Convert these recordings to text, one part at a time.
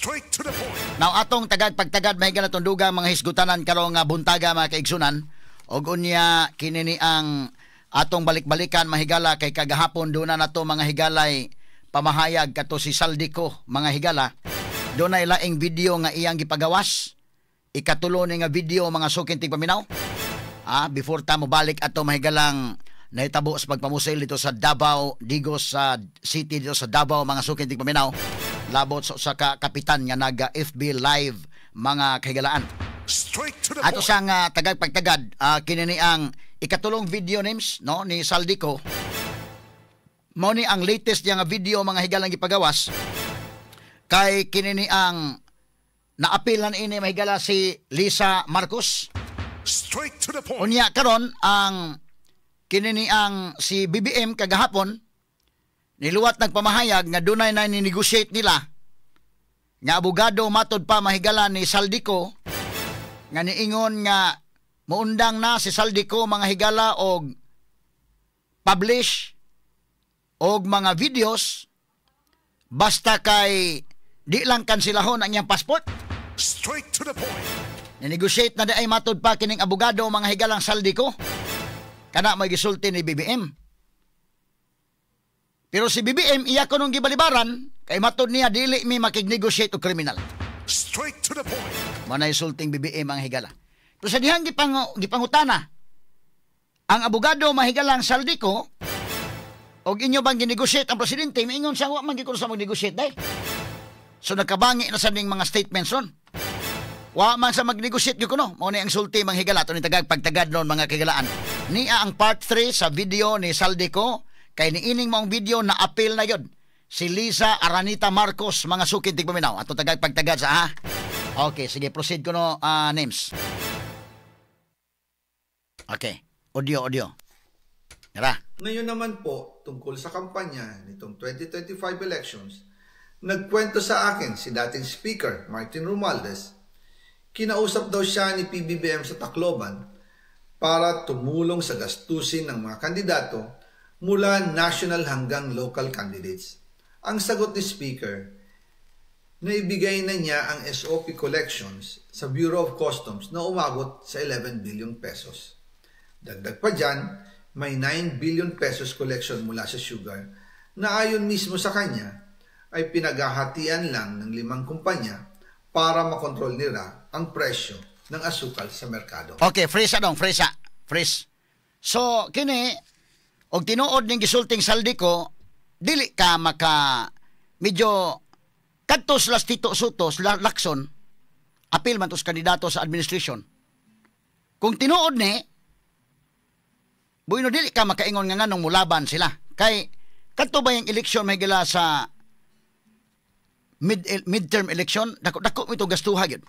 Straight to the point. Now atong tagad pagtagad, mahigala atong dugang mga hisgutanan karong nga buntaga, mga kaigsunan, og unya kini ni ang atong balik-balikan, mahigala, kay kagahapon doon na nato, mga higalay, pamahayag kato si Zaldy Co, mga higala. Doon na laing video nga iyang gipagawas, ikatulo ni nga video, mga suking tigpaminaw. Before ta mo balik ato mahigalang nahitabo sa pagpamusil dito sa Davao, Digos sa City dito sa Davao, mga suking tigpaminaw, labot sa ka kapitan nga naga FB Live, mga kahigalaan. Straight to the Ato point. Sang tagad pagtagad, kini ni ang ikatulong video names no ni Zaldy Co. Mao ni ang latest niya nga video, mga higalang, gipagawas kay kini ni ang naapilan ini, mahigala, si Lisa Marcos. Straight to the point. Unya karon ang kini ni ang si BBM kagahapon niluwat nagpamahayag nga dunay na ni-negotiate nila nga abogado, matod pa, mahigala, ni Zaldy Co, nga niingon nga muundang na si Zaldy Co, mga higala, og publish og mga videos basta kay di lang kansilahon ang iyang passport. Straight to the point. Ni-negotiate na di ay matod pa kining abogado, mga higalang Zaldy Co. Kana may gisulti ni BBM. Pero si BBM iya ko nung gibalibaran kay matod niya dili mi makig-negotiate og kriminal. Straight to the point. Mo na sulting BBM, ang higala. Pero sa dihang gipangutana ang abogado, mahigalang Zaldy Co, og inyo bang ginegotiate ang presidente, miingon siya wa man gyud ko sa mag-negotiate dai. So nagkabangi na sa ning mga statements ron. Wa man sa mag-negotiate gyud kuno. Mao ni ang sulti, mga higala, to ni tagag pagtagad noon, mga kahigalaan. Niya ang part 3 sa video ni Zaldy Co kay niining maong video na appeal na yun si Lisa Aranita Marcos, mga sukid tigpaminaw. Ato tagag pagtagad sa ha. Okay, sige, proceed ko no, names. Okay, audio, audio. Tara. Ngayon naman po, tungkol sa kampanya nitong 2025 elections, nagkwento sa akin si dating Speaker Martin Romualdez, kinausap daw siya ni PBBM sa Tacloban para tumulong sa gastusin ng mga kandidato mula national hanggang local candidates. Ang sagot ni Speaker, naibigay na niya ang SOP collections sa Bureau of Customs na umabot sa 11 billion pesos. Dagdag pa dyan, may 9 billion pesos collection mula sa sugar na ayon mismo sa kanya ay pinaghahatian lang ng limang kumpanya para makontrol nila ang presyo ng asukal sa merkado. Okay, freeze dong, freeze. Freeze. So, kini og tinuod ning gisulting Zaldy Co, dili ka maka medyo kadto sila Tito Sotto, sila Lacson, apil man to sa kandidato sa administration. Kung tinuod ni, bueno, dili ka makaingon nga nganong mulaban sila. Kay kadto ba yung eleksyon may gila sa midterm election, dako dako mo ito gastuha gyud.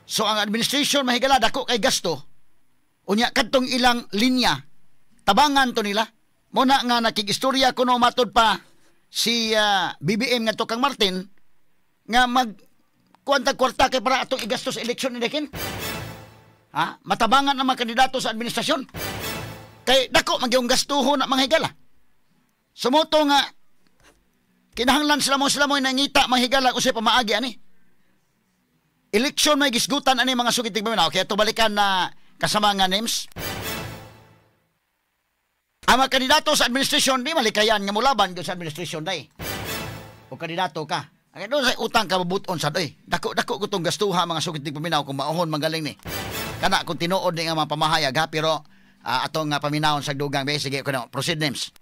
So ang administration, mahigala, dako kay gasto. Unya kadtong ilang linya tabangan to nila. Mo na nga nakigistorya kuno matod pa si BBM ngadto kang Martin nga mag kuwanta kwarta kay para atong igastos sa eleksyon ni Dekin. Ha? Matabangan ang mga kandidato sa administrasyon. Kay dako man gyud gastuhon na, mga higala. Sumuto nga kinahanglan sila mo nangita, mga higala, kung sa pamaagi ani. Eleksyon may gisgutan ani, mga sukit tigpaminaw. Kaya ito balikan na kasama nga names. Ang mga kandidato sa administrasyon, di malikayan nga mulaban gyud sa administrasyon day. O kandidato ka. Ang doon sa utang ka mabuton sa doy. Dako dako ko tong gastuha, mga sukit tigpaminaw, kung maohon magaling ni. Kana kung tinuod ni nga mga pamahayag ha, pero atong paminawon sa dugang be, sige kuno, proceed, names.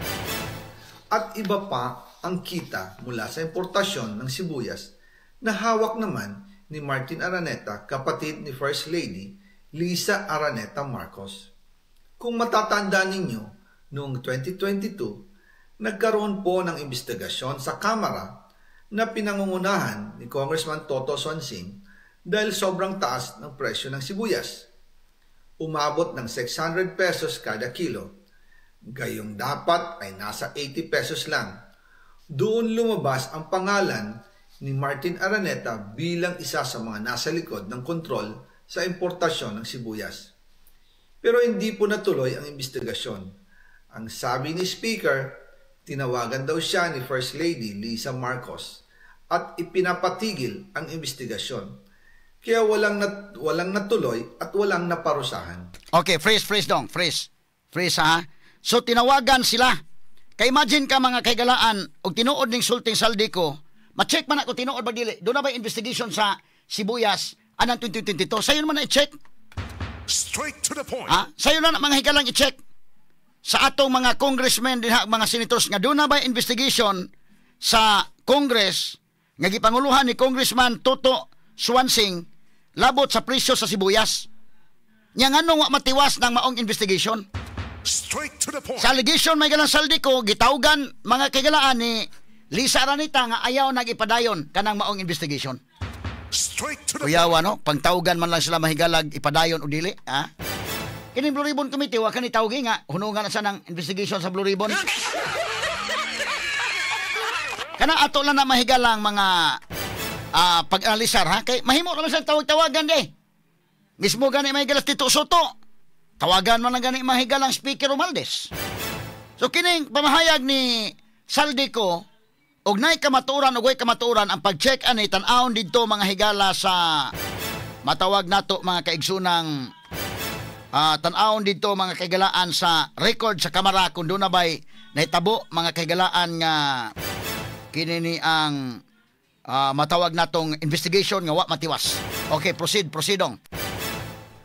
At iba pa ang kita mula sa importasyon ng sibuyas na hawak naman ni Martin Araneta, kapatid ni First Lady Lisa Araneta Marcos. Kung matatandaan ninyo, noong 2022, nagkaroon po ng investigasyon sa Kamara na pinangungunahan ni Congressman Toto Suansing dahil sobrang taas ng presyo ng sibuyas. Umabot ng 600 pesos kada kilo. Gayong dapat ay nasa 80 pesos lang. Doon lumabas ang pangalan ni Martin Araneta bilang isa sa mga nasa likod ng kontrol sa importasyon ng sibuyas. Pero hindi po natuloy ang investigasyon. Ang sabi ni Speaker, tinawagan daw siya ni First Lady Lisa Marcos at ipinapatigil ang investigasyon. Kaya walang natuloy at walang naparusahan. Okay, freeze, freeze dong, freeze. Freeze ha. So tinawagan sila. Kay imagine ka, mga kaigalaan, og tinuod ning sulting Zaldy Co, ma-check man ako tinuod ba dili. Doon na ba investigation sa sibuyas anang 2022? Sayon man na i-check. Straight to the point. Ha? Sayon na na, mga higalang, i-check sa atong mga congressmen dinha, mga senators, nga doon na ba investigation sa Congress nga gipanguluhan ni Congressman Toto Suansing labot sa presyo sa sibuyas. Nya nganong wa matiwas ng maong investigation? Straight to the point. Sa allegation may galang Zaldy Co, gitawgan, mga kaigalaan, ni Lisa Araneta nga ayaw nagipadayon kanang maong investigation. Straight to the Kuyawa no, pangtawgan man lang sila, mahigalag, ipadayon o dili, ha? Kining Blue Ribbon Committee wa kani tawgi nga hunungan na sa ng investigation sa Blue Ribbon. Kana ato lang na, mahigalang, mga pag-analisar ha, kay mahimo naman sa tawag-tawagan di. Mismo gani mahigalas Tito Sotto. Tawagan man lang gani, mahigalang, Speaker Romualdez. So kining pamahayag ni Zaldy Co og nay kamatuoran og way kamatuoran ang pag-check ani, tan-awon didto, mga higala, sa matawag nato, mga kaigsunang, tan-awon didto, mga kaigalaan, sa record sa kamara kung doon na ba'y nahitabo, mga kaigalaan, nga kini ni ang matawag natong investigation nga wa matiwas. Okay, proceed, proceedong.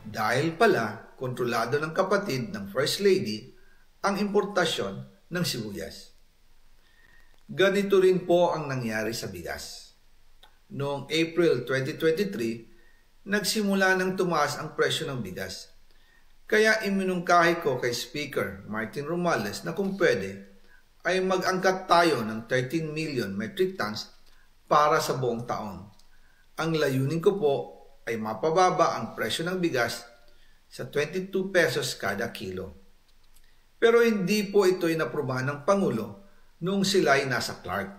Dahil pala, kontrolado ng kapatid ng First Lady ang importasyon ng sibuyas. Ganito rin po ang nangyari sa bigas. Noong April 2023, nagsimula ng tumaas ang presyo ng bigas. Kaya iminungkahi ko kay Speaker Martin Romualdez na kung pwede ay mag-angkat tayo ng 13 million metric tons para sa buong taon. Ang layunin ko po ay mapababa ang presyo ng bigas sa 22 pesos kada kilo. Pero hindi po ito inaprubahan ng Pangulo noong sila'y nasa Clark.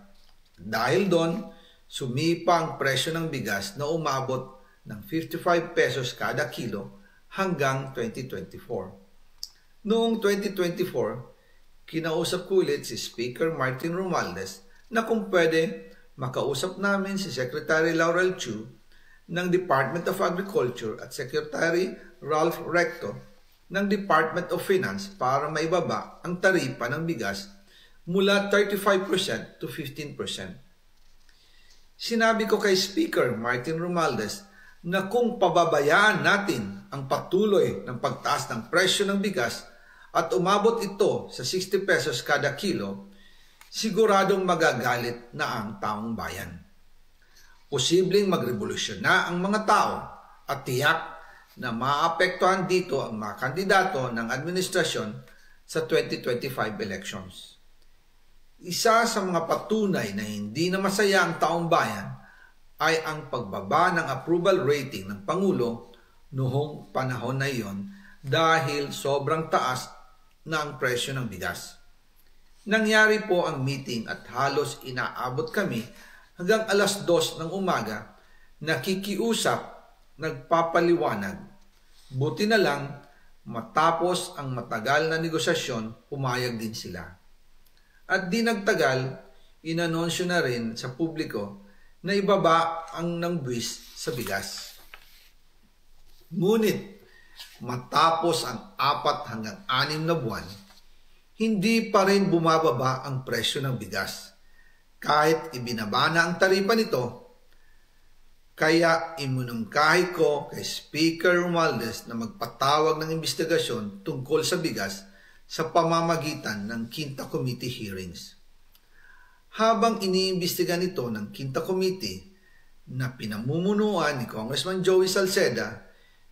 Dahil doon, sumipa ang presyo ng bigas na umabot ng 55 pesos kada kilo hanggang 2024. Noong 2024, kinausap ko ulit si Speaker Martin Romualdez na kung pwede, makausap namin si Secretary Laurel Chu ng Department of Agriculture at Secretary Ralph Recto ng Department of Finance para maibaba ang taripa ng bigas mula 35% to 15%. Sinabi ko kay Speaker Martin Romualdez na kung pababayaan natin ang patuloy ng pagtaas ng presyo ng bigas at umabot ito sa 60 pesos kada kilo, siguradong magagalit na ang taong bayan. Posibleng magrevolusyon na ang mga tao at tiyak na maapektuhan dito ang mga kandidato ng administrasyon sa 2025 elections. Isa sa mga patunay na hindi na masaya ang taong bayan ay ang pagbaba ng approval rating ng Pangulo noong panahon na iyon dahil sobrang taas na ang presyo ng bigas. Nangyari po ang meeting at halos inaabot kami hanggang 2:00 ng umaga, nakikiusap, nagpapaliwanag. Buti na lang, matapos ang matagal na negosasyon, pumayag din sila. At di nagtagal, inanunsyo na rin sa publiko na ibaba ang ng buwis sa bigas. Ngunit, matapos ang 4 hanggang 6 na buwan, hindi pa rin bumababa ang presyo ng bigas. Kahit ibinaba na ang taripa nito, kaya iminungkahi ko kay Speaker Romualdez na magpatawag ng investigasyon tungkol sa bigas sa pamamagitan ng Quinta Committee hearings. Habang iniimbestigan ito ng Quinta Committee na pinamumunuan ni Congressman Joey Salceda,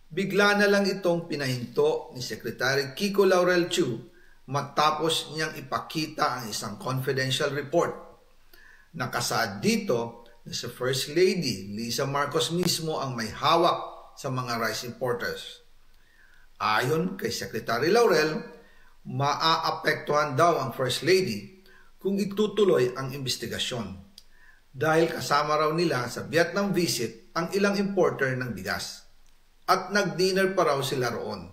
bigla na lang itong pinahinto ni Secretary Kiko Laurel Chu matapos niyang ipakita ang isang confidential report. Nakasaad dito na si First Lady Lisa Marcos mismo ang may hawak sa mga rice importers. Ayon kay Secretary Laurel, maaapektuhan daw ang First Lady kung itutuloy ang investigasyon dahil kasama raw nila sa Vietnam visit ang ilang importer ng bigas at nag-dinner pa raw sila roon.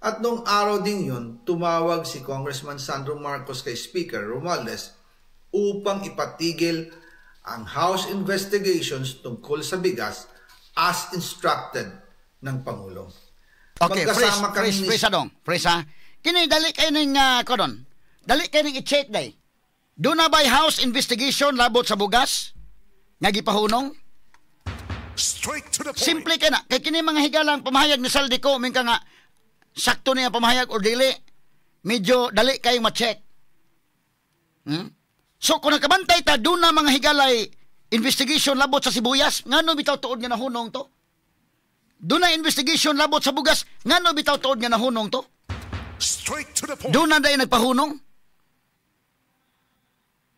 At noong araw din yun, tumawag si Congressman Sandro Marcos kay Speaker Romualdez upang ipatigil ang House investigations tungkol sa bigas as instructed ng Pangulo. Okay, fresh, Magkasama kami fresh, ni fresh adong. Fresh ha. Kini dali kay ning kodon. Dali kay ning i-check day. Doon na ba'y House investigation labot sa bugas? Nga gipahunong? Straight to the point. Simple kay na. Kay kini mga higalang pamahayag ni Zaldy Co, min ka nga sakto niya pamahayag or dili. Medyo dali kayong ma-check. So kung nakabantay ta, doon na mga higalay investigation labot sa sibuyas, ngano bitaw tuod nga nahunong to? Doon na investigation labot sa bugas, ngano bitaw tuod nga nahunong to? Straight to the point. Doon na dahil nagpahunong.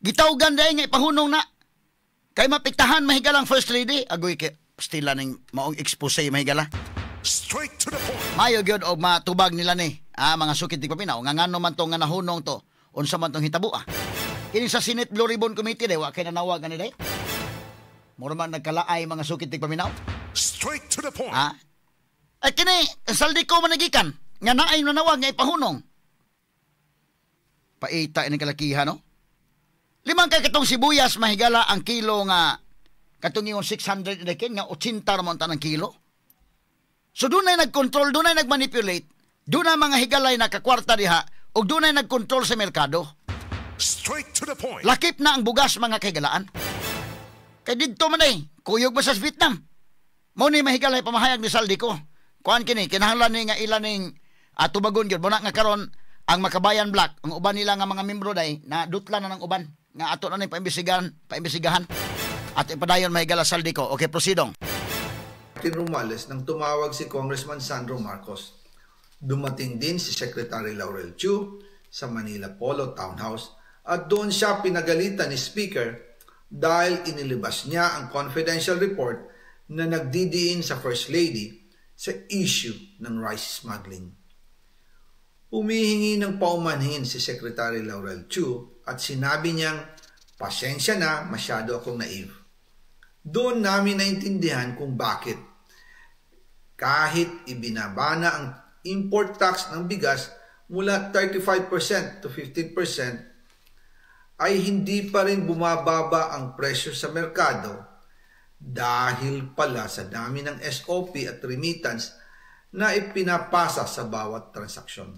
Gitawgan dahil nga ipahunong na. Kay mapiktahan mahigalang First Lady. Agoy kay stila ning maong expose mahigala. Straight to the point. Mayo gyud og matubag nila ni. Ah, mga sukit di paminaw. Nga ngano man to nga nahunong to. Unsa man tong hitabo ah. Kini sa Senate Blue Ribbon Committee day, wa kay nanawag ani day. Mura man nagkalaay mga sukit di paminaw. Straight to the point. Ah. Ay kini Zaldy Co managikan nga naay nanawag nga ipahunong. Paita ini kalakihan no. Limang kay katong sibuyas mahigala ang kilo nga katong yung 600 na kin nga 80 ra man ang kilo. So doon ay nagkontrol, doon ay nagmanipulate, doon na mga higalay nakakwarta diha ug doon ay nagkontrol sa merkado. Straight to the point. Lakip na ang bugas mga kahigalaan. Kay didto man ay, kuyog ba sa Vietnam? Mao ni mahigalay pamahayag ni Zaldy Co. Kuan kini kinahanglan ni nga ilan ning tubagon gyud. Muna nga karon ang Makabayan Bloc, ang uban nila nga mga membro day na dutla na ng uban nga ato na ning paimbestigahan at ipadayon mahigala Zaldy Co. Okay, proceedong. Martin Romualdez nang tumawag si Congressman Sandro Marcos. Dumating din si Secretary Laurel Chu sa Manila Polo Townhouse at doon siya pinagalitan ni Speaker dahil inilabas niya ang confidential report na nagdidiin sa First Lady sa issue ng rice smuggling. Humihingi ng paumanhin si Secretary Laurel Chu at sinabi niyang, "Pasensya na, masyado akong naive." Doon namin naintindihan kung bakit. Kahit ibinaba na ang import tax ng bigas mula 35% to 15%, ay hindi pa rin bumababa ang presyo sa merkado dahil pala sa dami ng SOP at remittance na ipinapasa sa bawat transaksyon.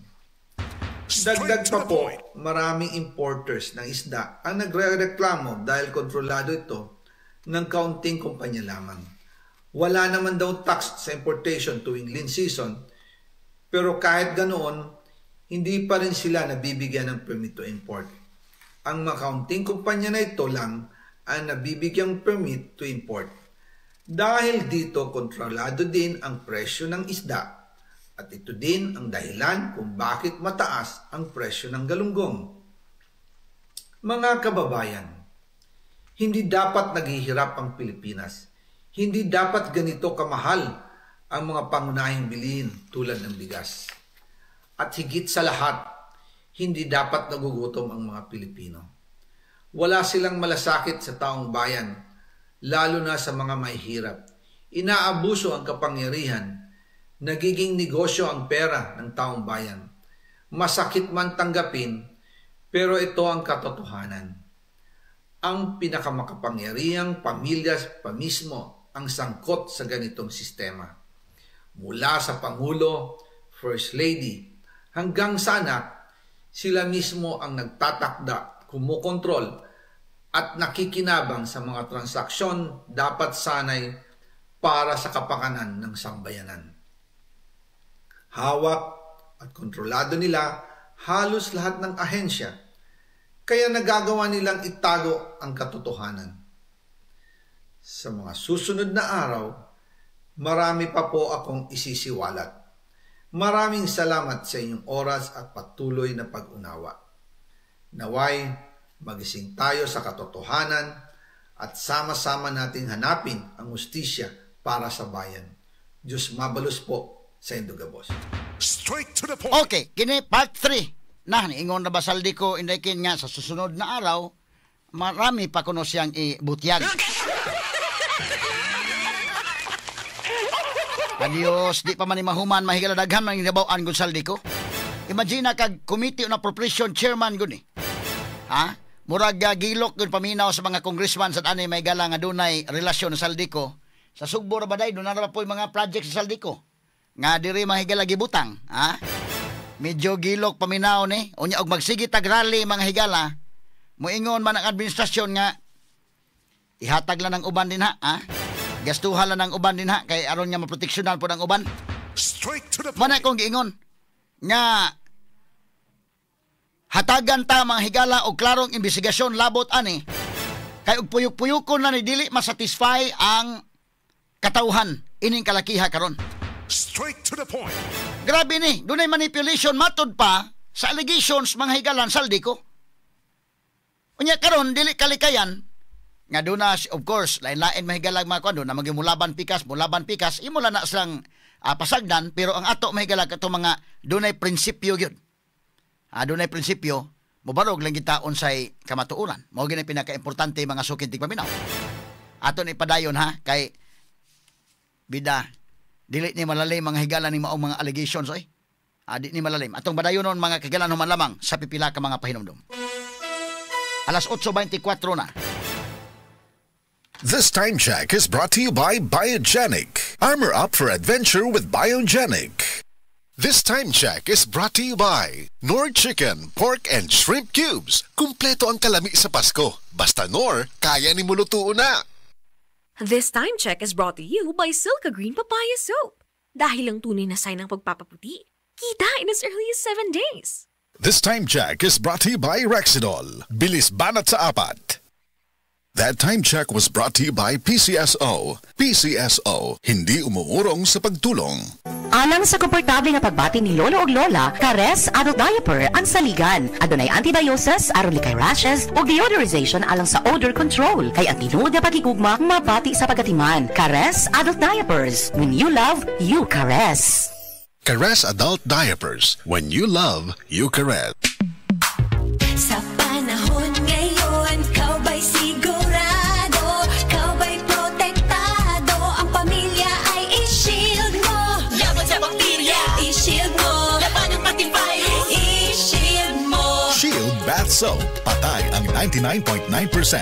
Dagdag Straight to pa the po, point. Maraming importers ng isda ang nagrereklamo dahil kontrolado ito ng kaunting kumpanya lamang. Wala naman daw tax sa importation tuwing lean season, pero kahit ganoon, hindi pa rin sila nabibigyan ng permit to import. Ang mga kaunting kumpanya na ito lang ang nabibigyang permit to import. Dahil dito, kontrolado din ang presyo ng isda. At ito din ang dahilan kung bakit mataas ang presyo ng galunggong. Mga kababayan, hindi dapat naghihirap ang Pilipinas. Hindi dapat ganito kamahal ang mga pangunahing bilihin tulad ng bigas. At higit sa lahat, hindi dapat nagugutom ang mga Pilipino. Wala silang malasakit sa taong bayan, lalo na sa mga mahihirap. Inaabuso ang kapangyarihan, nagiging negosyo ang pera ng taong bayan. Masakit man tanggapin, pero ito ang katotohanan. Ang pinakamakapangyarihang pamilya pa mismo ang sangkot sa ganitong sistema. Mula sa Pangulo, First Lady, hanggang sa anak, sila mismo ang nagtatakda, kumukontrol at nakikinabang sa mga transaksyon dapat sanay para sa kapakanan ng sambayanan. Hawak at kontrolado nila halos lahat ng ahensya, kaya nagagawa nilang itago ang katotohanan. Sa mga susunod na araw, marami pa po akong isisiwalat. Maraming salamat sa inyong oras at patuloy na pag-unawa. Naway, magising tayo sa katotohanan at sama-sama nating hanapin ang hustisya para sa bayan. Diyos mabalos po sa inyong gabos. Straight to the point. Okay, kini part 3. Na, ingon na ba Zaldy Co, indekin nga sa susunod na araw, marami pa kuno siyang ibutyag. Adios, di pa man ni mahuman, mahigala daghan man ginabaw-an gud Zaldy Co. Imagine na kag Committee on Appropriation Chairman gud ni. Ha? Murag gilok yun paminaw sa mga congressman sa ani, mga higala, nga dunay relasyon sa Zaldy Co. Sa Sugbo ra ba day, doon na ra po yung mga project sa Zaldy Co nga diri, mga higala, gibutang, ha? Medyo gilok paminaw ni. Unya og magsige tag rally, mga higala, moingon man ang administrasyon nga ihatag lang ng uban din ha? Gastuhan lang ng uban din ha, kay aron nga maproteksyonan po ng uban. Straight to the Mana point. Kong giingon nga hatagan ta, mga higala, og klarong investigasyon labot ani, kay og puyok-puyokon na ni, dili masatisfy ang katawhan ining kalakiha karon. Straight to the point. Grabe ni, dunay manipulation matod pa sa allegations, mga higalan, Zaldy Co. Unya karon dili kalikayan nga duna, of course, lain-lain, mga higala, mga kuan na magimulaban pikas, mulaban pikas, imo lang na silang pasagdan, pero ang ato, mga higala, kato mga dunay prinsipyo gyud. Dunay prinsipyo, mobarog lang kita unsay kamatuoran. Mao gyud ang pinaka-importante, mga suking tigpaminaw. Ato ni padayon ha, kay bida dili ni malalim, mga higala, ni maong mga allegations oy. Di ni malalim. Atong padayonon, mga higala, human lamang sa pipila ka mga pahinumdum. Alas 8:24 na. This time check is brought to you by Biogenic. Armor up for adventure with Biogenic. This time check is brought to you by Knorr Chicken, Pork and Shrimp Cubes. Kumpleto ang kalami sa Pasko. Basta Knorr, kaya nimo lutuon na. This time check is brought to you by Silka Green Papaya Soap. Dahil ang tunay na sign ng pagpapaputi, kita in as early as 7 days. This time check is brought to you by Rexidol. Bilis banat sa apat. That time check was brought to you by PCSO. PCSO, hindi umuurong sa pagtulong. Alang sa komportable nga pagbati ni lolo og lola, Caress Adult Diaper ang saligan. Adunay antibiosis aron likay rashes ug deodorization alang sa odor control. Kay ang tinuod nga pagigugma mabati sa pagatiman. Caress Adult Diapers. When you love, you caress. Caress Adult Diapers. When you love, you caress. Sa panahon ngayon, ikaw ba'y sigurado? Ikaw ba'y protektado? Ang pamilya ay i-shield mo. Laban sa bakterya. I-shield mo. Laban ng pati virus. I-shield mo. Shield Bath Soap. Patay ang 99.9%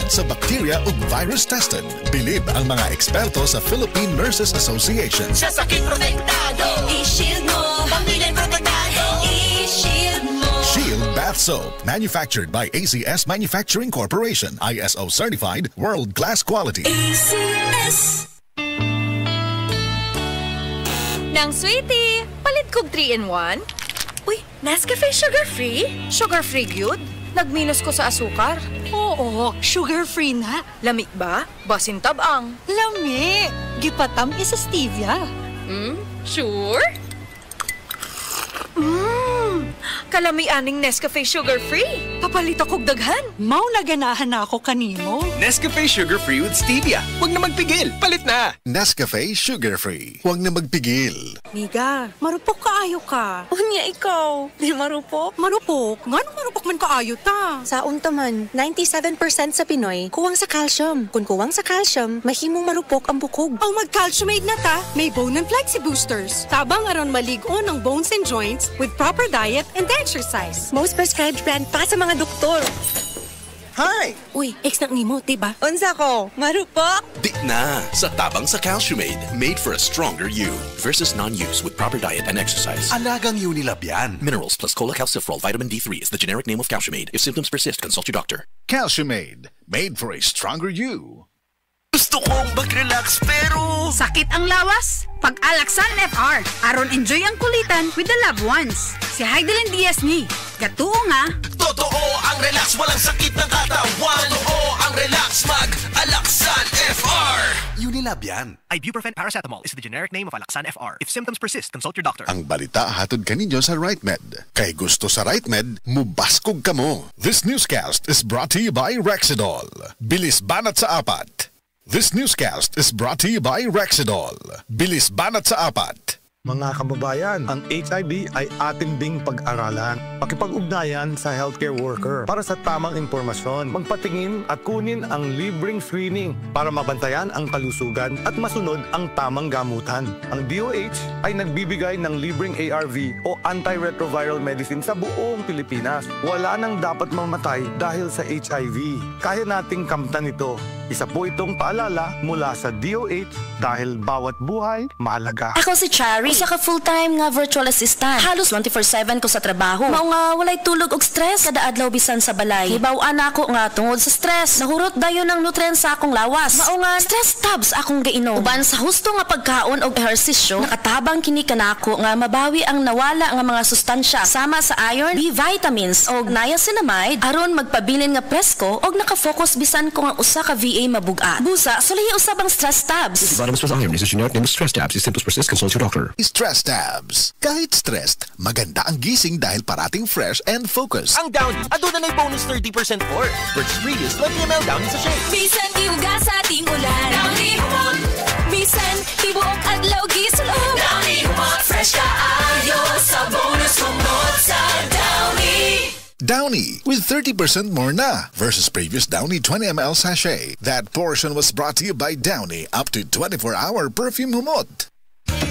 sa bacteria ug virus tested. Bilib ang mga eksperto sa Philippine Nurses Association. Sa sakit protektado. I-shield mo. Pamilya protektado. I-shield mo. Shield Bath Soap. Manufactured by ACS Manufacturing Corporation. ISO certified, world-class quality. ACS. Nang sweetie, palit kog 3 in 1. Uy, Nescafe sugar-free? Sugar-free gyud? Nagminus ko sa asukar. Oo, sugar-free na. Lami ba? Basin tabang. Lami! Gipatam-is sa stevia. Sure? Kalami aning Nescafe sugar-free. Papalit akong daghan. Mao naganahan na ako kanimo. Nescafe Sugar Free with Stevia. Huwag na magpigil. Palit na! Nescafe Sugar Free. Huwag na magpigil. Miga, marupok kaayo ka. Unya ikaw, di marupok? Marupok? Ngano marupok man kaayo ta? Sa unta man, 97% sa Pinoy kuwang sa calcium. Kung kuwang sa calcium, mahimong marupok ang bukog. Aw mag-Calciumade na ta, may bone and flexi boosters. Tabang aron malig-on ang bones and joints with proper diet and exercise. Most prescribed brand pa sa mga doktor. Hi! Uy, ex na nimo, di ba? Unsa ko? Marupok? Di na! Sa tabang sa Calciumade. Made for a stronger you. Versus non-use with proper diet and exercise. Alagang Unilab yan. Minerals plus cholecalciferol vitamin D3 is the generic name of Calciumade. If symptoms persist, consult your doctor. Calciumade. Made for a stronger you. Gusto kong mag-relax pero Sakit ang lawas? Pag-Alaxan FR. Aron enjoy ang kulitan with the loved ones. Si Hidilyn Diaz ni. Gatuo nga. Totoo ang relax, walang sakit ng katawan. Totoo ang relax, mag-Alaxan FR. Unilab yan. Ibuprofen paracetamol is the generic name of Alaxan FR. If symptoms persist, consult your doctor. Ang balita hatod kaninyo sa RiteMed. Kay gusto sa RiteMed, mubaskog kamo. This newscast is brought to you by Rexidol. Bilis banat sa apat. This newscast is brought to you by Rexidol. Bilis banat sa apat. Mga kababayan, ang HIV ay atin ding pag-aralan. Pakipag-ugnayan sa healthcare worker para sa tamang impormasyon. Magpatingin at kunin ang libreng screening para mabantayan ang kalusugan at masunod ang tamang gamutan. Ang DOH ay nagbibigay ng libreng ARV o antiretroviral medicine sa buong Pilipinas. Wala nang dapat mamatay dahil sa HIV. Kaya nating kamtan ito. Isa po itong paalala mula sa DOH dahil bawat buhay mahalaga. Ako si Chari, usa ka full-time nga virtual assistant. Halos 24/7 ko sa trabaho. Mao nga walay tulog og stress kada adlaw bisan sa balay. Hibaw-an ako nga tungod sa stress, nahurot dayon ang nutrients sa akong lawas. Mao nga Stress Tabs akong gainom. Uban sa husto nga pagkaon og ehersisyo, nakatabang kini kanako nga mabawi ang nawala nga mga sustansya sama sa iron, B vitamins og niacinamide aron magpabilin nga presko og naka-focus bisan ko nga usa ka VA mabugat. Busa, sulayi usab ang Stress Tabs. Vitamins plus iron is a generic name of Stress Tabs. If symptoms persist, consult your doctor. Stress Tabs. Kahit stressed, maganda ang gising dahil parating fresh and focused. Ang Downy, aduna na bonus 30% more. Versus previous 20 ml Downy sachet. Bisan gihugas sa ating ulan, Downy humot. Bisan tibuok adlaw gisulob, Downy humot. Fresh kaayo sa bonus humot sa Downy. Downy with 30% more na versus previous Downy 20 ml sachet. That portion was brought to you by Downy, up to 24-hour perfume humot.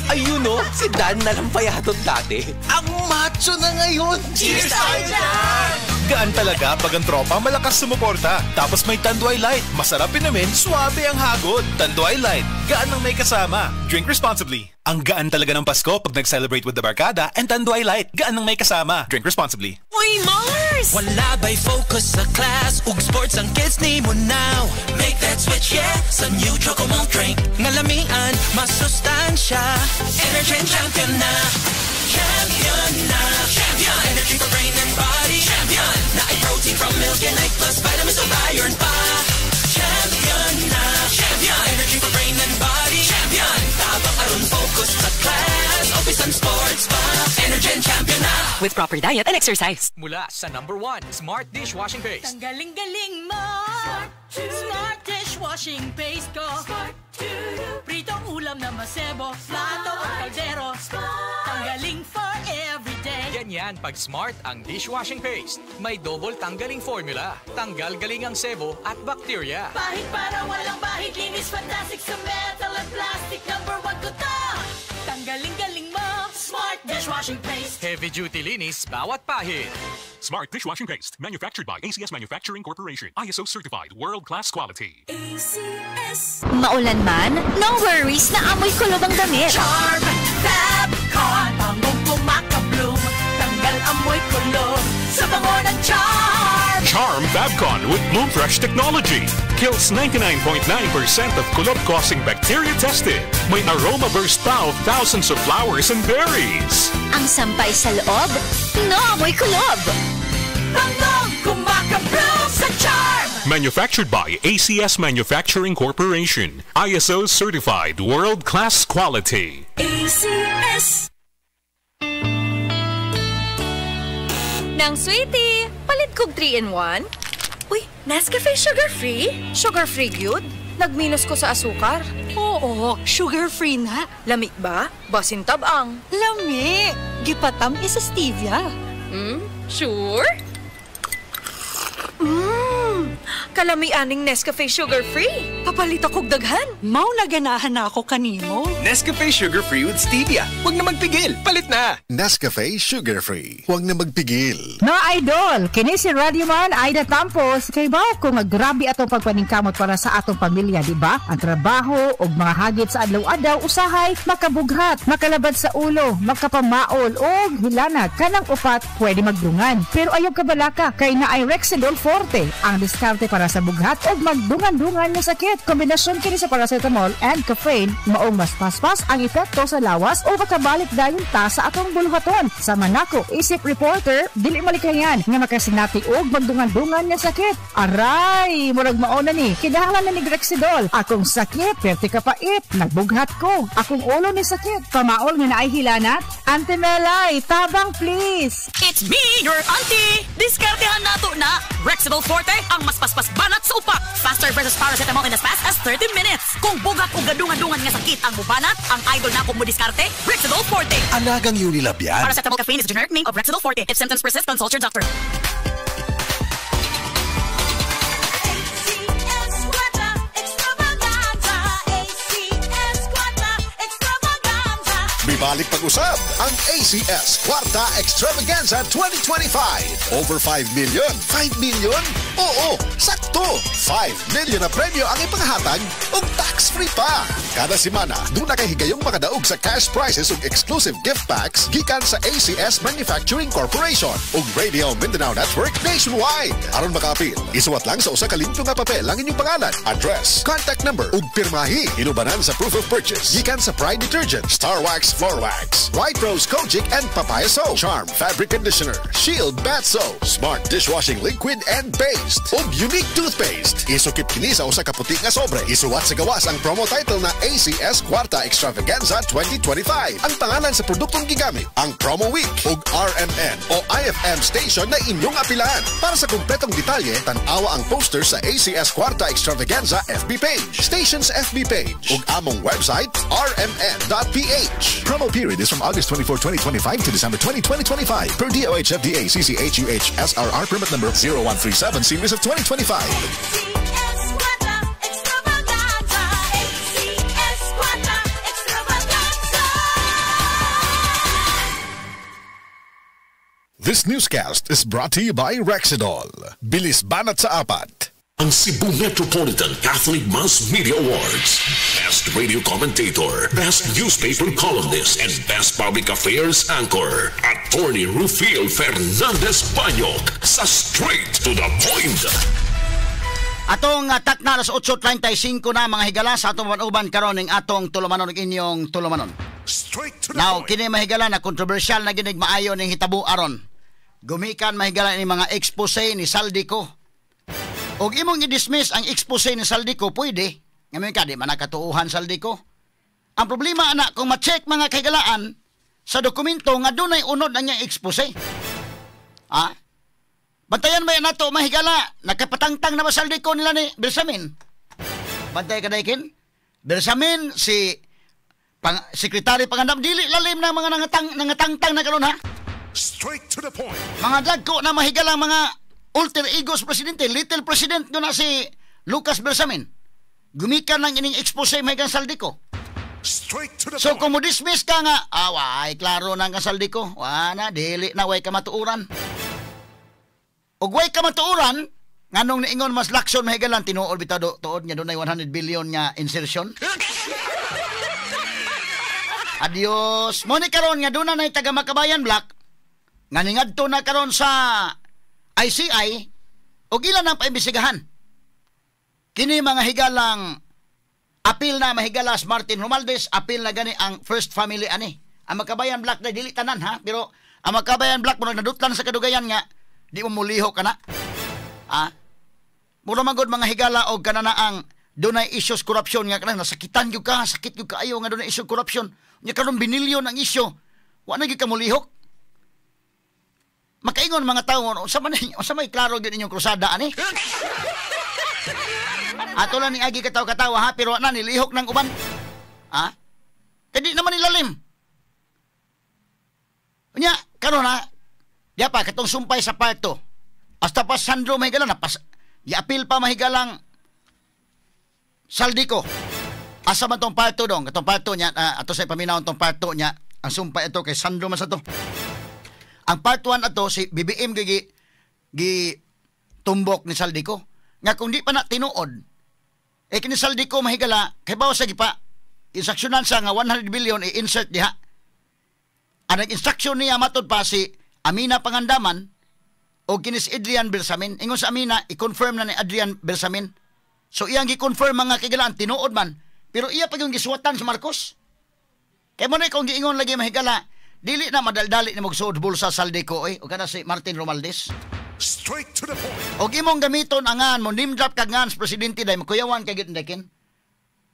Ayun o, si Dan na lang payatot dati. Ang macho na ngayon! Cheers tayo dyan! Gaan talaga pag ang tropa malakas sumuporta. Tapos may Tanduay Light. Masarap inumin, swabe ang hagod. Tanduay Light. Gaan ang may kasama. Drink responsibly. Ang gaan talaga ng Pasko pag nag-celebrate with the barkada and Tanduay Light. Gaan ang may kasama. Drink responsibly. Uy, Mars! Wala ba'y focus sa class? Ug sports ang kids nimo now. Make that switch, yeah! Sa new Choco Malt drink. Ngalamian, masustansya. Energy champion na. Champion na. Champion! Energy for brain and body. Champion! Naay protein from milk and egg plus vitamins of iron pa. Champion na. Champion! Energy for brain and body. Champion! Tabang aron focus sa class. O bisan sports pa. Energy champion na. With proper diet and exercise. Mula sa number 1, Smart Dishwashing Paste. Tanggaling-galing mo! Smart Dishwashing Paste ko. Pritong ulam na masebo, plato o kaldero. Tanggaling for everyday. Ganyan pag Smart ang dishwashing paste. May double tanggaling formula. Tanggal galing ang sebo at bakterya. Bahid para walang bahid, linis fantastic sa metal at plastic. Number 1 ko to! Tanggaling-galing mo! Smart Dishwashing Paste. Heavy duty linis bawat pahid. Smart Dishwashing Paste. Manufactured by ACS Manufacturing Corporation. ISO certified, world-class quality. ACS. Maulan man, no worries na amoy kulob ang damit. Charm Fabcon, bangong kumakabloom, tanggal amoy kulob sa bango ng Charm. Charm Fabcon with Bloom Fresh technology. Kills 99.9% of kulob-causing bacteria tested. May aroma burst pa of thousands of flowers and berries. Ang sampay sa loob, no amoy kulob. Bangong kumakabloom sa Charm. Manufactured by ACS Manufacturing Corporation. ISO certified, world-class quality. ACS. Nang sweetie, palit kog 3-in-1. Uy, Nescafe sugar-free? Sugar-free gyud? Nagminus ko sa asukar. Oo, sugar-free na. Lami ba? Basin tabang. Lami! Gipatam-is sa stevia. Sure? Kalami aning Nescafe sugar-free. Papalit akong daghan. Mao na ganahan na ako kanimo. Nescafe Sugar Free with Stevia. Huwag na magpigil. Palit na! Nescafe Sugar Free. Huwag na magpigil. No idol, kini si Radio Man Aida Tampos. Kay bawo ko nga grabe atong pagpaningkamot para sa atong pamilya, di ba? Ang trabaho ug mga hagit sa adlaw-adlaw usahay makabughat, makalabad sa ulo, makapamaol ug hilanat kanang upat pwede magdungan. Pero ayaw kabalaka kay naay Rexidol Forte, ang diskarte para sa bughat ug magdungan-dungan nga sakit. Kombinasyon kini sa paracetamol and caffeine maong mas paspas ang epekto sa lawas o makabalik dayon ta sa atong buluhaton. Sa manako, isip reporter, dili malikayan nga makasinati og magdungan-dungan nga sakit. Aray, murag mao na ni. Kinahanglan na ni Rexidol. Akong sakit, perti kapait, nagbughat ko. Akong ulo ni sakit. Pamaol nga naay hilanat. Ante Melay, tabang please. It's me, your auntie! Diskartehan nato na! Rexidol Forte, ang mas paspas banat sa upat. Faster versus paracetamol in as fast as 30 minutes. Kung bugat o gadungan-dungan nga sakit ang mubanat, ang idol na kung mo diskarte, Rexidol Forte. Alagang Unilab yan. Paracetamol caffeine is the generic name of Rexidol Forte. If symptoms persist, consult your doctor. ACS Kwarta Extravaganza. ACS Kwarta Extravaganza. Mibalik pag-usab ang ACS Kwarta Extravaganza 2025. Over 5 million. 5 million? Oo, sakto. 5 million na premyo ang ipanghatag ug tax-free pa. Kada semana, duna kay higayong makadaog sa cash prizes ug exclusive gift packs gikan sa ACS Manufacturing Corporation ug Radio Mindanao Network nationwide. Aron makaapil, isuwat lang sa usa ka limpyo nga papel ang inyong pangalan, address, contact number ug pirmahi. Inubanan sa proof of purchase gikan sa Pride Detergent, Star Wax Floor Wax, White Rose Kojic and Papaya Soap, Charm Fabric Conditioner, Shield Bath Soap, Smart Dishwashing Liquid and Paste, ug Unique Toothpaste. Isukip kini sa usa ka puti nga sobre. Isuwat sa gawas ang promo title na ACS Kwarta Extravaganza 2025. Ang pangalan sa produktong gigamit, ang promo week ug RMN o IFM station na inyong apilan. Para sa kumpletong detalye, tan-awa ang poster sa ACS Kwarta Extravaganza FB page, station's FB page, ug among website rmn.ph. Promo period is from August 24, 2025 to December 20, 2025 per DOH FDA CCHUH SRR permit number 0137 series of 2025. ACS Kwarta Extravaganza. ACS Kwarta Extravaganza. This newscast is brought to you by Rexidol. Bilis banat sa apat. Ang Cebu Metropolitan Catholic Mass Media Awards. Best Radio Commentator, Best Newspaper Columnist, and Best Public Affairs Anchor. Attorney Rufil Fernandez Banyok sa Straight to the Point. Atong takna alas 8:35 na mga higala sa atong uban karon ning atong tulumanon ug inyong tulumanon. Straight to the Now point. kini mahigala na kontrobersyal na ginig maayo ning hitabo aron. Gumikan mahigala ni mga expose ni Zaldy Co. Og imong i-dismiss ang expose ni Zaldy Co, pwede. Ngayon ka di man nakatuuhan Zaldy Co. Ang problema ana kung ma-check mga kahigalaan sa dokumento nga dunay unod ang iyang expose. Ah? Bantayan ba yan nato mahigala? Nakapatangtang na ba Zaldy Co nila ni Bersamin? Bantay ka daikin? Bersamin si Sekretary Pangandam dili lalim na mga nangatangtang na karon ha. Straight to the point. Mga dagko na mahigala mga alter egos presidente, little president doon na si Lucas Bersamin. Gumikan ng ining expose mahigang Zaldy Co. Straight to the So point. kung mo dismiss ka nga, way klaro na ang Zaldy Co. Wa na, dili na way kamatuoran. Og way kamatuoran, nganong niingon mas Lacson mahigalan tinuod bitaw do, tuod nga dunay 100 billion nga insertion. Adios. Mo ni karon nga doon na nay taga Makabayan Black nga ningadto na karon sa ICI og ilan ang paimbestigahan. Kini mga higalang apil na mahigalas Martin Romualdez, apil na gani ang first family ani. Ang Makabayan Black na dili tanan ha, pero ang Makabayan Black mo nadutlan sa kadugayan nga di mo mulihok kana. Ah. Mura man gud mga higala og kanana ang dunay issues corruption nga kanang nasakitan gyud ka, sakit gyud kaayo nga dunay issue corruption. Nya karon binilyon ang issue. Wa na gyud ka mulihok. Makaingon mga tawo, unsa man unsa may klaro gyud inyong krusada ani? Ato lang ni agi katawa-katawa ha, pero na nilihok ng uban. Ha? Kay di naman nilalim. Unya, karon ha, diya pa katong sumpay sa parto. Hasta pa Sandro mahigala na pas giapil pa mahigalang Zaldy Co. Asa man tong parto dong? Katong parto niya, ato sa paminaw tong parto niya, ang sumpay ato kay Sandro man sa to. Ang part 1 ato si BBM gi tumbok ni Zaldy Co. Nga kung di pa na tinuod, eh kini Zaldy Co mahigala, kay bawa sa gipa instructionan sa nga 100 billion i-insert diha. Ang nag-instruction niya matod pa si Amina Pangandaman o kini si Adrian Bersamin. Ingon sa Amina, i-confirm na ni Adrian Bersamin. So iyang gi-confirm mga kahigalaan, tinuod man. Pero iya pa yung gisuwatan sa Marcos. Kaya mo na kung giingon lagi mahigala, dili na madaldali ni magsuod bulsa Zaldy Co oy. O kana si Martin Romualdez. Straight to the point. Og imong gamiton angan mo name drop kag ngan sa presidente day makuyawan kay gid dekin.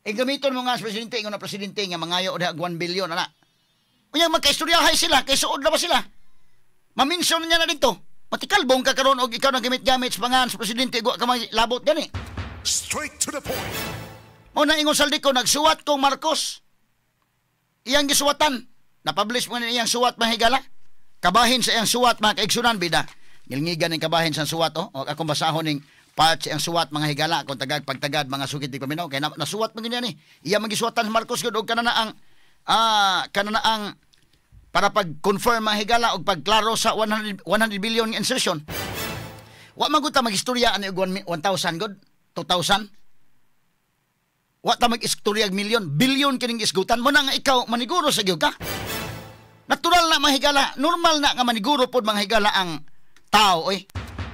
E gamiton mo nga sa presidente ingon na presidente nga mangayo og 1 billion ana. Unya magkaistoryahay sila kay suod na ba sila? Ma-mention niya na dito. Matikalbong ka karon og ikaw nang gamit-gamit sa pangan sa presidente, gwa ka maglabot gani. Straight to the point. Mao na ingon Zaldy Co, nagsuwat kong Marcos. Iyang gisuwatan. Napublish mo ni iyang suwat, mga higala. Kabahin sa iyang suwat, mga kaigsunan, bida. Ngilngigan ning kabahin sa suwat, oh. O, akong basahon ning part sa iyang suwat, mga higala, kung tagag pagtagad mga sukit di paminaw kay na, nasuwat man niya ni. Iya man gisuwatan sa Marcos gyud og kana na ang para pag-confirm, mga higala, og pagklaro sa 100 100 billion nga insertion. Wa man gud ta magistorya ani og 1,000 gud, 2,000. Wa ta mag-istorya og milyon, bilyon kining isgutan mo na nga ikaw maniguro sa gyud ka. Natural na, mga higala, normal na nga maniguro pod, mga higala, ang tao oy.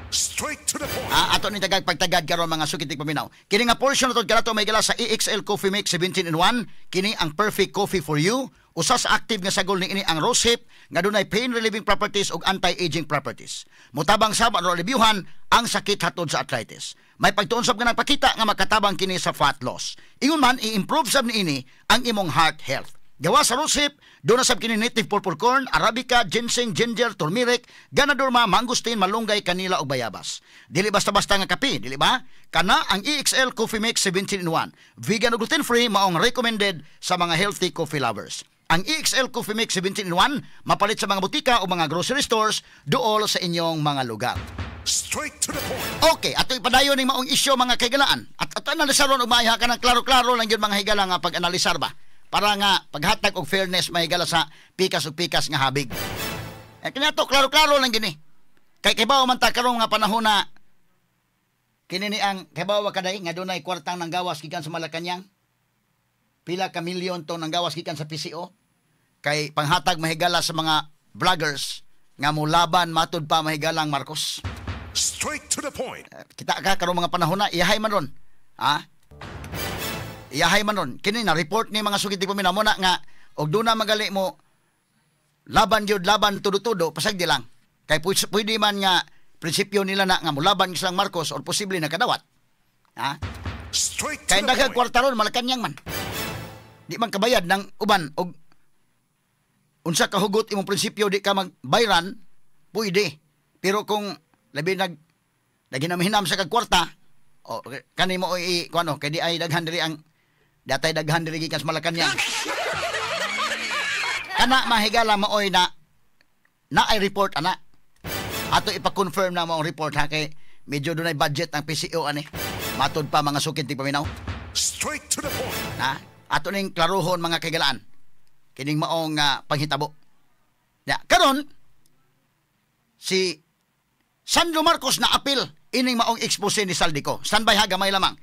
Straight to the point. Ah, ato ni tagag pagtagad karon, mga sukitik paminaw. Kini nga portion na kanato, may higala, sa EXL Coffee Mix 17 in 1, kini ang perfect coffee for you. Usa sa active nga sagol niini ang rosehip nga dunay pain relieving properties ug anti-aging properties. Mutabang sab aron alibyuhan ang sakit hatod sa arthritis. May pagtuon sab nga nagpakita nga makatabang kini sa fat loss. Ingon man i-improve sab niini ang imong heart health. Gawa sa rosehip, duna sab kini native purple corn, arabica, ginseng, ginger, turmeric, ganoderma, mangosteen, malunggay, kanila ug bayabas. Dili basta-basta nga kape, dili ba? Kana ang EXL Coffee Mix 17 in 1. Vegan ug gluten-free, maong recommended sa mga healthy coffee lovers. Ang EXL Coffee Mix 17 in 1 mapalit sa mga botika o mga grocery stores duol sa inyong mga lugar. Straight to the point. Okay, ato ipadayon ning maong isyu, mga kahigalaan. At ato analisaron og maayo ka ng klaro-klaro lang yun, mga higala, nga pag-analisar ba. Para nga paghatag og fairness, mga higala, sa pikas ug pikas nga habig. Eh kini ato klaro-klaro lang gini. Kay kibaw man ta karong nga panahon na kini ni ang kibaw kaday nga dunay kwartang nanggawas gikan sa Malacañang. Pila ka milyon to nanggawas gikan sa PCO kay panghatag, mahigala, sa mga vloggers nga molaban matud pa, mahigalang Marcos. Straight to the point. Kita ka karong mga panahon na iyahay man ron. Ha? Iyahay man ron. Kini na report ni mga sugit di paminaw mo na nga og duna magali mo laban gyud, laban tudo-tudo, pasagdi lang. Kay pwede man nga prinsipyo nila na nga molaban silang Marcos or posible na kadawat. Ha? Straight to Kay the daghang point. kwarta ron Malacañang man. Di man kabayad ng uban og unsa ka hugot imong prinsipyo, di ka magbayran, pwede. Pero kung labi nag naginamhinam sa kag kwarta, o kani mo i kuano kay di ay daghan diri ang datay daghan diri gikan sa Malacañang. Kana, mahigala, maoy na na ay report ana. Ato ipa-confirm na mo ang report ha, kay medyo dunay budget ang PCO ani. Matod pa, mga sukit paminaw. Straight to the point. Na ato ning klarohon, mga kaigalaan, kining maong panghitabo. Ya, karon si Sandro Marcos na apil ining maong expose ni Zaldy Co. Standby ha, gamay lamang.